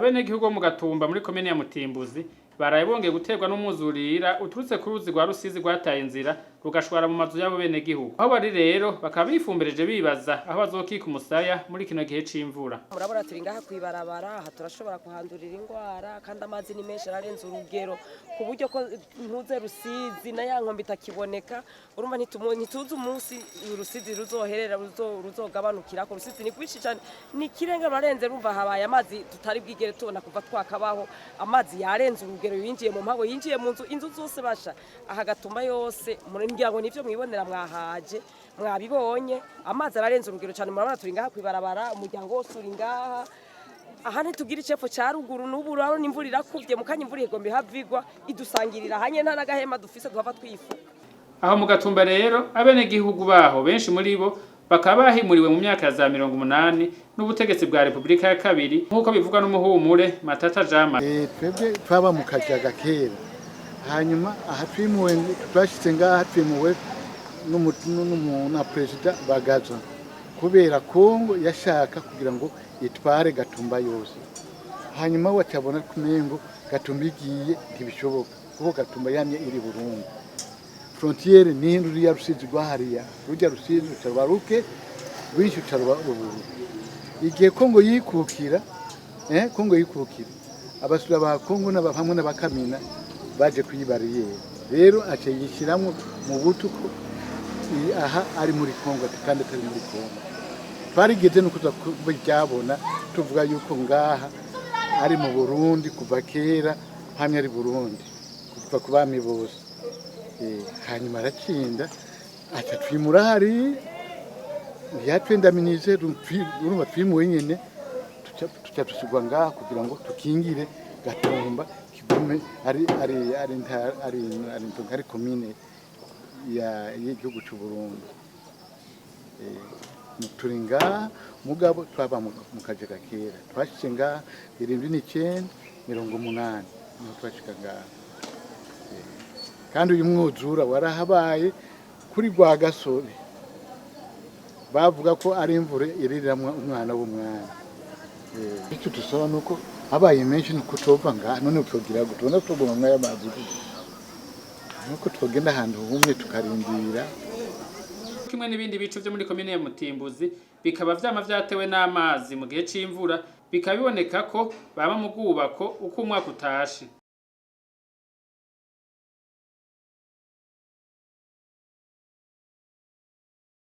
Abenegihugu bo mu Gatumba muri komine ya Mutimbuzi baraye bongeye guterwa n'umwuzurira uturutse ku ruzi rwa Rusizi rwataye inzira, rugashwara mu mazu y'abo benegihugu. Aho bari rero bakaba bifumbereje, bibaza aho bazokika umusaya muri kino gihe c'imvura. Murabona turi ngaha kwibarabara, aha turashobora kuhandurira indwara, kandi amazi ni menshi, ararenze urugero, ku buryo ko ntuze Rusizi na ya nkombe itakiboneka. Urumva ntituzi umunsi Rusizi ruzoherera, ruzogabanukirako. Rusizi ni rwinshi cyane, ni ikirenga, rurarenze. Urumva habaye amazi tutari bwigere tubona kuva twakabaho. Amazi yarenze urugero, yinjiye mu mpago, yinjiye mu nzu, inzu zose basha aha Gatumba yose. Ngira ngo nivyo mwibonera, mwahaje mwabibonye. Amazi ararenze urugero cyane. Murabona turi ngaha kwibarabara, umuryango wose uri ngaha. Aha ntitugira icepfo ca ruguru. N'ubu urabona imvura irakuvye, mu kanya imvura igomba ihavigwa, idusangirira hanye, nta n'agahema dufise, duhava twifuka. Aho mu Gatumba rero, abenegihugu baho benshi muri bo bakaba bahimuriwe mu myaka ya za 80 n'ubutegetsi bwa Repubulika ya kabiri, nk'uko bivugwa n'umuhumure Matata Jama. Twebwe twaba mu Kajaga kera. Hanyuma aha twimuwe, twashitse ngaha twimuwe na perezida Bagaza, kubera Kongo yashaka kugira ngo itware Gatumba yose. Hanyuma wacabona kumengo Gatumba igiye ntibishoboka, kuko Gatumba yamye iri Burundi. Frontière ni ruriya Rusizi rwa hariya, rujya Rusizi ruca ruba ruke rwinshi, ruca ruba ruburu. Igihe Kongo yikukira, Kongo yikukira, abasura ba Kongo n'aba hamwe n'abakamina baje kuyibariyeri rero, aca yishiramwo mu butu ko aha ari muri Kongo, ati kandi atari muri Kongo. Twarigeze no kuza kubyabona, tuvuga yuko ngaha ari mu Burundi kuva kera, hamwe ari Burundi kuva ku bami bose. Hanyuma aratsinda, aca twimura hari, ntiyatwendaminize. Urumva twimuwe nyene, tuca tusigwa ngaha kugira ngo tukingire Gatumba kigume ari komine ya y'igihugu c'u Burundi. Turi ngaha, mugabo twaba mu Kajaga kera. Twashitse ngaha 79, 80 niho twashika ngaha. Kandi uyu mwuzura warahabaye kuri Rwagasore, bavuga ko ari imvura iriramwo umwana w'umwami. Icyo dusaba nuko habaye menshi nuko tova ngaha. None twogira gute? Tubona tuguma mw'aya mazi gute? Nuko twogenda ahantu humye tukarindira. Kimwe n'ibindi bice vyo muri komine ya Mutimbuzi bikaba vyama vyatewe n'amazi mu gihe c'imvura, bikaba biboneka ko baba mu bwubako uko umwaka utashe.